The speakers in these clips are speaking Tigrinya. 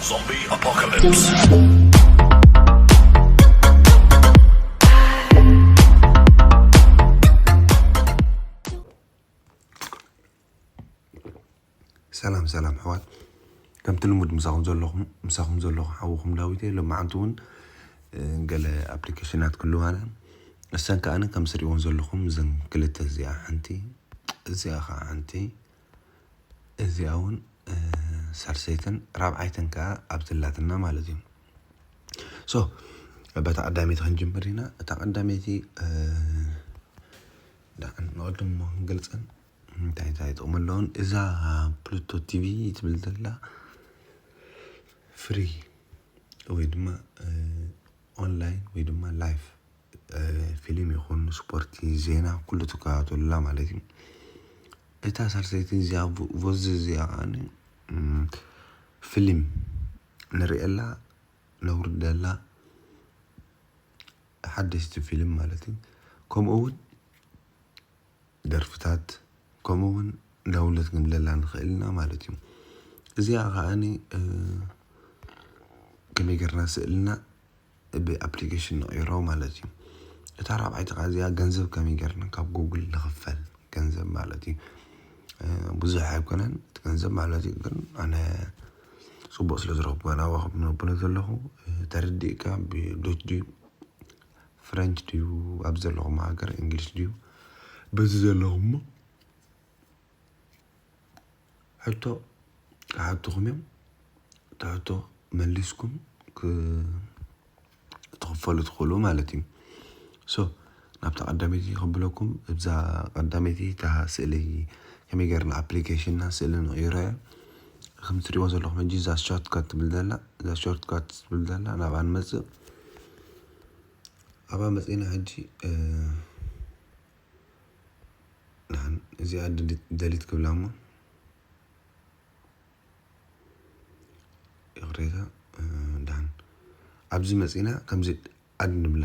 Zombie Apocalypse. ሰላም ሰላም ኣሕዋት፣ ከምቲ ልሙድ ምሳኹም ዘለኹም ምሳኹም ዘለኹ ሓውኹም ዳዊት እየ። ሎማዓንቲ እውን ገለ ኣፕሊኬሽናት ክህልዋና፣ እሰን ከዓኒ ከም ትሪእወን ዘለኹም እዘን ክልተ፣ እዚኣ ሓንቲ፣ እዚኣ ከዓ ሓንቲ፣ እዚኣ እውን ሳልሰይትን ራብዓይትን ከዓ ኣብዚ ኣላትና ማለት እዩ። So በታ ቀዳመይቲ ክንጅምር ኢና። እታ ቀዳመይቲ ንቐድሞ ክንገልፀን እንታይ እንታይ ጥቕሚ ኣለዎን? እዛ ፕሉቶ ቲቪ ትብል ዘላ ፍሪ ወይ ድማ ኦንላይን ወይ ድማ ላይፍ ፊልም ይኹን ስፖርቲ፣ ዜና ኩሉ ትከታተሉላ ማለት እዩ። እታ ሳልሰይቲ እዚኣ ቮዚ እዚኣ ከዓ ፊልም ንርእየላ ነውርደላ ሓደሽቲ ፊልም ማለት እዩ። ከምኡ እውን ደርፍታት ከምኡ እውን ዳውንሎድ ክንብለላ ንኽእል ኢና ማለት እዩ። እዚኣ ከዓኒ ከመይ ጌርና ስእልና ብኣፕሊኬሽን ንቕይሮ ማለት እዩ። እታ ራብዓይቲ ከዓ እዚኣ ገንዘብ ከመይ ጌርና ካብ ጉግል ንኽፈል ገንዘብ ማለት እዩ። ብዙሕ ኣይኮነን እቲ ገንዘብ ማለት እዩ፣ ግን ኣነ ፅቡቅ ስለ ዝረኽብኩ ናብኣ ከብሎ ዘለኹ። ተረዲእካ ብዶች ድዩ ፍረንች ድዩ ኣብ ዘለኹም ሃገር እንግሊሽ ድዩ በዚ ዘለኹሞ ሕቶ ክሓትኹም እዮም። እቲ ሕቶ መሊስኩም ትኽፈሉ ትኽእሉ ማለት እዩ። So ናብታ ቀዳመይቲ ከብለኩም፣ እብዛ ቀዳመይቲ እታ ስእሊ ከመይ ገርና ኣፕሊኬሽንና ስእሊ ንቕይሮ እያ። ከም ትሪእዎ ዘለኹም ሕጂ እዛ ሾርትካት ትብል ዘላ እዛ ሾርትካት ትብል ዘላ ናብኣ ንመፅእ። ኣብኣ መፂእና ሕጂ ንሓን እዚኣ ደሊት ክብላ እሞ ይቕሬታ። ድሓን ኣብዚ መፂና ከምዚ ኣድ ንብላ።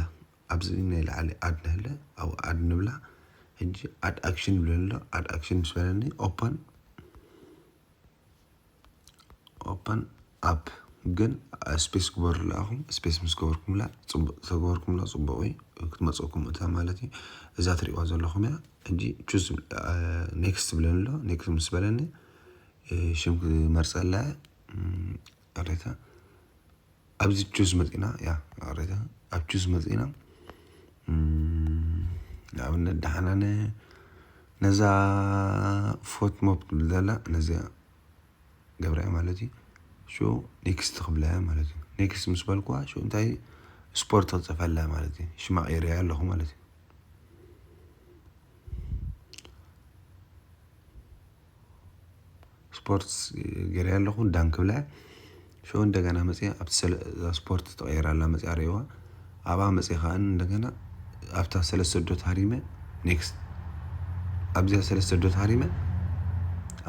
ኣብዚ ናይ ላዕሊ ኣድ ንህለ ኣብኡ ኣድ ንብላ። ሕጂ ኣድ ኣክሽን ይብለኒ ኣሎ። ኣድ ኣክሽን ምስ በለኒ ኦፐን ኦፐን ኣፕ ግን ስፔስ ግበሩላ ኢኹም። ስፔስ ምስ ገበርኩምላ ተገበርኩምላ ፅቡቕ እዩ ክትመፀኩም እታ ማለት እዩ። እዛ ትሪእዋ ዘለኹም እያ። ሕጂ ቹዝ ኔክስት ትብለኒ ኣሎ። ኔክስት ምስ በለኒ ሽም ክመርፀላ እያ። ቅሬታ ኣብዚ ቹዝ መፂና እያ ቅሬታ ኣብ ቹዝ መፂና ንኣብነት ደሓናነ ነዛ ፎት ሞፕ ትብል ዘላ ነዚኣ ገብረያ ማለት እዩ። ሾ ኔክስት ክብለያ ማለት እዩ። ኔክስት ምስ በልኩዋ ሾ እንታይ ስፖርት ክፅፈላ ማለት እዩ። ሽማ ቀይረያ ኣለኹ ማለት እዩ። ስፖርት ገይረ ኣለኹ ዳን ክብላ ሾ እንደገና መፅያ ኣብቲ ስፖርት ተቐይራ ኣላ መፅያ ርእዋ ኣብኣ መፅያ ከዓ እንደገና ኣብታ ሰለስተ ዶት ሃሪመ ኔክስት ኣብዚኣ ሰለስተ ዶት ሃሪመ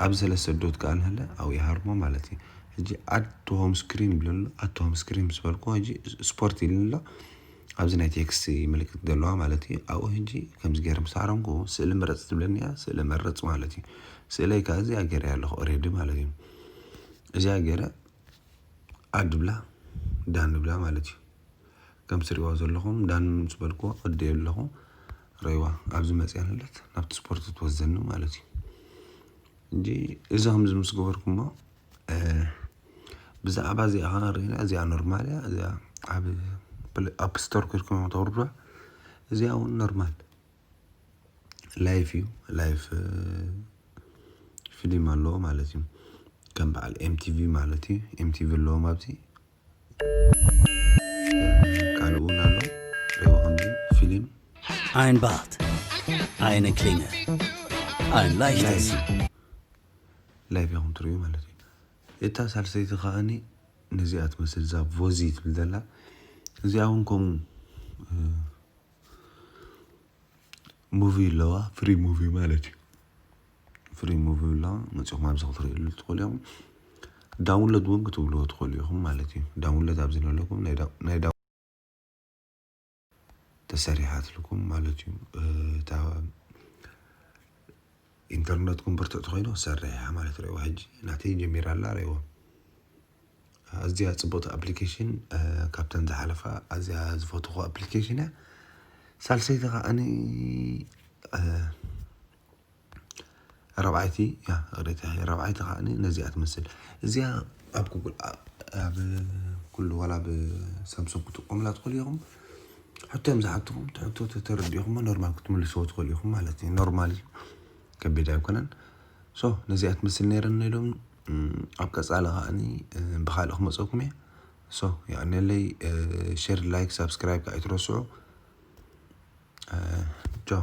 ኣብዚ ሰለስተ ዶት ከዓ ንህለ ኣብኡ ይሃርሞ ማለት እዩ። ሕጂ ኣድ ቱ ሆም ስክሪን ይብለሎ ኣድ ቱ ሆም ስክሪን ምስ በልኩ ሕጂ ስፖርት ኢልኒ ኣሎ። ኣብዚ ናይ ቴክስት ምልክት ዘለዋ ማለት እዩ። ኣብኡ ሕጂ ከምዚ ገይረ ምስ ሃረምኩ ስእሊ ምረፅ ትብለኒ እያ። ስእሊ መርፅ ማለት እዩ። ስእለይ ከዓ እዚኣ ገይረ ኣለኹ ኦሬዲ ማለት እዩ። እዚኣ ገይረ ኣድ ብላ ዳን ብላ ማለት እዩ። ከም ትሪእዋ ዘለኹም ዳን ምስ በልኩዋ ወዲኤ ኣለኹ። ረይዋ ኣብዚ መፅያ ንለት ናብቲ ስፖርት ትወስደኒ ማለት እዩ። እንጂ እዚ ከምዚ ምስ ገበርኩሞ ብዛዕባ እዚኣ ከነርእና እዚኣ ኖርማል እያ። እዚኣ ኣብ ኣፕ ስቶር ክድኩም ተውርዱዋ። እዚኣ እውን ኖርማል ላይፍ እዩ። ላይፍ ፊልም ኣለዎ ማለት እዩ። ከም በዓል ኤምቲቪ ማለት እዩ። ኤምቲቪ ኣለዎም ኣብዚ ካልእ እውን ኣሎ። ሪኦ ከምዚ ፊልም Ein Bart, eine Klinge, ein leichtes. ላይፍ ኢኹም ትርእዩ ማለት እዩ። እታ ሳልሰይቲ ከዓኒ ነዚኣ ትመስል እዛ ቮዚ ትብል ዘላ እዚኣ እውን ከምኡ ሙቪ ኣለዋ። ፍሪ ሙቪ ማለት እዩ። ፍሪ ሙቪ ኣለዋ። መፂኹም ኣብዚ ክትርእሉ ትኽእሉ እዮም። ዳውንሎድ እውን ክትብልዎ ትኽእሉ ኢኹም ማለት እዩ። ዳውንሎድ ኣብዚ ዘለኩም ናይ ተሰሪሓትልኩም ማለት እዩ። እታ ኢንተርነትኩም ብርትዕቲ ኮይኑ ክሰርሕ እያ ማለት ርእይዋ። ሕጂ ናተይ ጀሚራ ኣላ ርእይዋ። እዚኣ ጽቡቕቲ ኣፕሊኬሽን ካብተን ዝሓለፋ ኣዝያ ዝፈትኹ ኣፕሊኬሽን እያ። ሳልሰይቲ ከዓኒ ረብዓይቲ እያ። ረብዓይቲ ከዓኒ ነዚኣ ትመስል። እዚኣ ኣብ ጉግል ኣብ ኩሉ ዋላ ብሳምሶንግ ክትጥቀሙላ ትኽእሉ ኢኹም። ሕቶ እዮም ዝሓትኹም። እቲ ሕቶ ተተረዲእኹሞ ኖርማል ክትምልስዎ ትኽእሉ ኢኹም ማለት እዩ። ኖርማል እዩ፣ ከቢድ ኣይኮነን። ሶ ነዚኣ ትመስል ነይረን ኢሎም ኣብ ቀጻሊ ከዓኒ ብኻልእ ክመፀኩም እየ። ሶ ያኔለይ ሼር፣ ላይክ፣ ሳብስክራይብ ከዓ ኣይትረስዑ። ቻው።